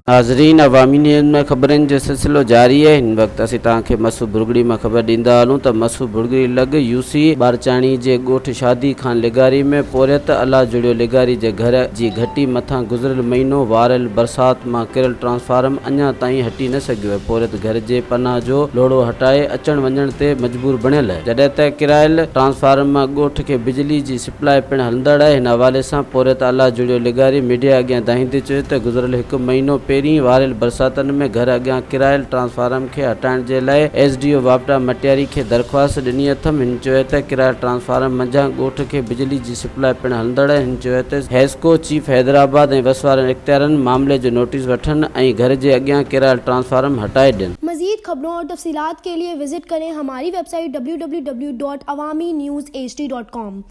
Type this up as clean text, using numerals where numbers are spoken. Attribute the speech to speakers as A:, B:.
A: ناظرين عوامي نيوز ۾ خبرن جو سلسلو جاري آهي هن وقت اسين توهان کي مسو ڀرڳڙي مان خبر ڏيندا هلون ته مسو ڀرڳڙي لڳ يو سي ٻارچاڻي جي ڳوٺ شادي خان لغاري ۾ پورهيت الله جڙيو لغاري جي گهر جي گهٽي مٿان گذريل مهينو واريل برسات مان ڪريل ٽرانسفارم اڃا تائين هٽي نه سگهيو آهي پورهيت گهر جي پناهه جو لوڙهو هٽائي اچڻ وڃڻ تي مجبور بڻيل آهي جڏهن ته ڪرايل ٽرانسفارم مان ڳوٺ کي بجلي جي سپلاء پڻ هلندڙ آهي هن حوالي سان پورهيت الله جڙيو لغاري ميڊيا اڳيان دانهيندي چيو ته گذريل هڪ مهينو پهرين واريل برساتن ۾ گهر اڳيان ڪرايل ٽرانسفارم کي هٽائڻ جي لاء ايس ڊي او واپڊا مٽياري کي درخواست ڏني اٿم هن چيو ته ڪرايل ٽرانسفارم منجهان ڳوٺ کي بجلي جي سپلاء پڻ هلندڙ آهي هن چيو ته حيسڪو چيف حيدرآباد ۽ وس وارن اختيارن معاملي جو نوٽيس وٺن ۽ گهر جي اڳيان ڪرايل ٽرانسفارم هٽائي ڏين.
B: مزيد خبرون اور تفصيلات کے لئے وزٽ ڪرين ھماري web site www.awamiNewsHD.com.